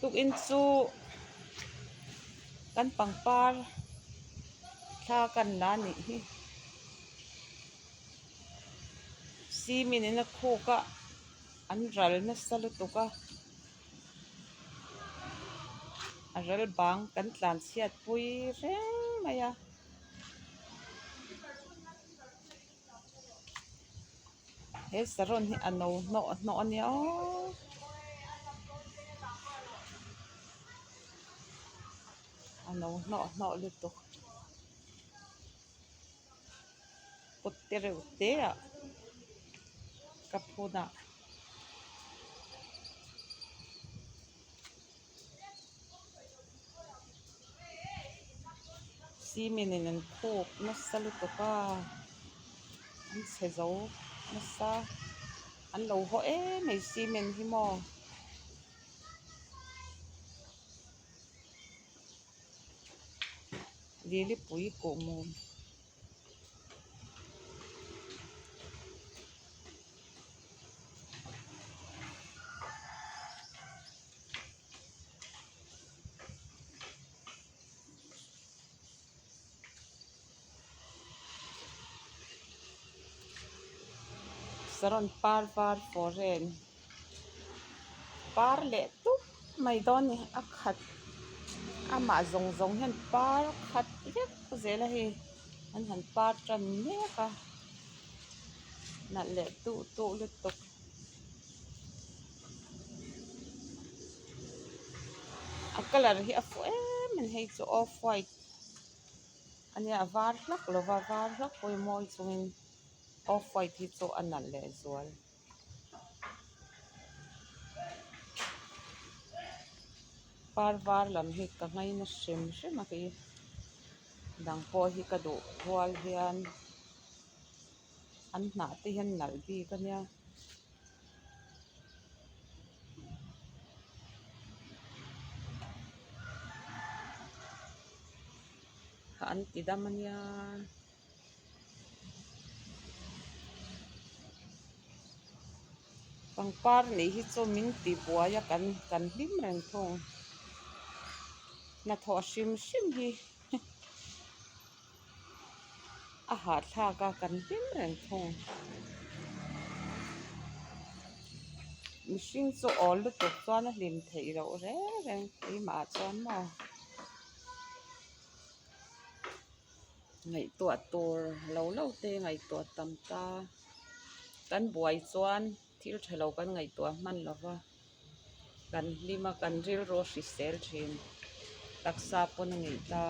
Tukin chu kan pangpar thla kan la nih hi cement in a khuk a an ral nasa lutuk a a ral bang kan tlan chhiat pui reng mai a. He saron hi a no hnawh hnawh a nia aw. A no hnawh hnawh lutuk. Kut te reuh te ah ka phun a. Cement in an khuk nasa lutuk a an chhe zo nasa an lo haw em mai cement hi maw. Lilipui kuhmum. Saron par var foreign par leh tup mai dawn a ni a khat amah zawng zawng hian par khat vek zel a hei an han par tan mek a nalh leh duh duh lutuk. A colour hi a fuh em a ni hei chu off white a nia a var hlak lo va var hlak pawh hi mawi chungin off white hi chu a nalh leh zual. Par var lam hi ka ngaina hrim hrim a kei dang pawh hi ka duh rual hian an hnah te hian nalh bik a nia. An ti dam a nia. Pangpar nih hi chu min ti buai a kan kan hlim reng thung hnathawh hrim hrim hi a hahthlak a kan hlim reng thung mihring chu awl lutuk chuan a hlim theih loh reng reng keimah ah chuan maw. Ngaihtuah tur lo lo te ngaihtuah tam ta. Kan buai chuan thil tha lo kan ngaihtuah hman lo va, kan hlim a kan rilru a hrisel thin taksa pawn a ngeih ta.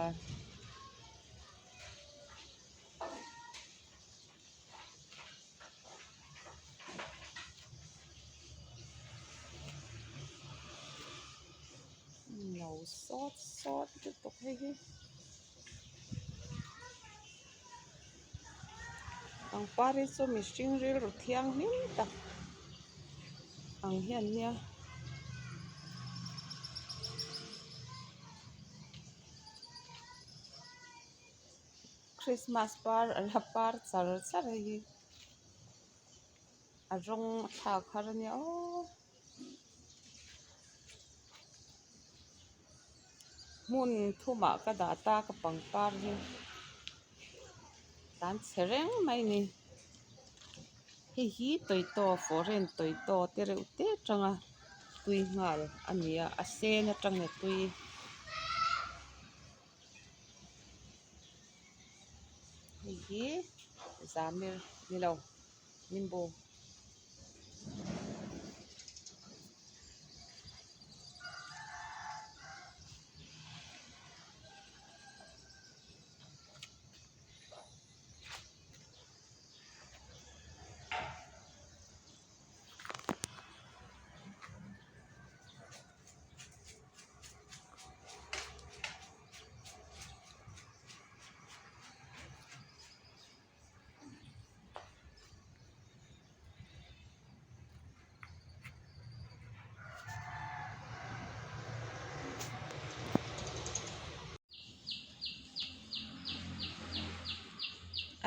No sawt sawt lutuk hei hi. Pangpar hi chu mihring rilru thianghlim tak ang hi an nia. Christmas par a la par char char hei hi a rawng a thlak har a nia aw. Hmun thumah ka dah ta ka pangpar hi tlan chhe reng mai a ni. Hei hi toyto foreign toyto te reuh te atanga tui nghal a ni a a sen atangin a tui. Hei hi zamir ni lo nimbu.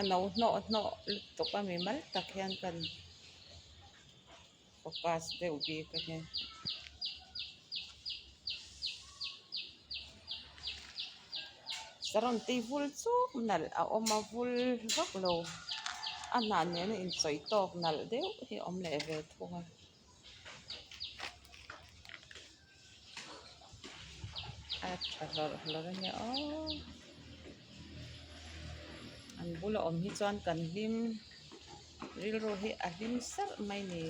A no hnawh hnawh lutuk a mimal tak hian kan focus deuh bik a nia. Saron tei vul chuk nalh a awm a vul vak lo a hnah nena inchawih tawk nalh deuh hi a awm leh ve thung a. A tha hlawrh hlawrh a nia aw an bula awm hi chuan kan hlim rilru hi a hlim sarh mai a ni.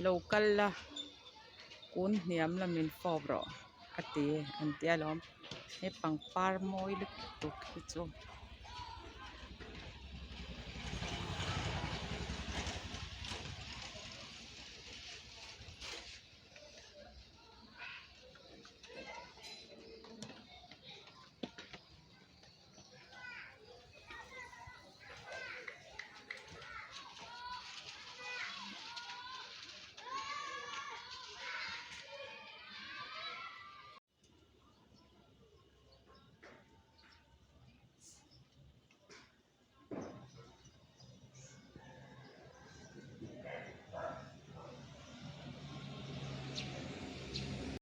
Lo kal la kun hniam lamin fawp rawh a ti an tia lawm he pangpar mawi lutuk hi chu.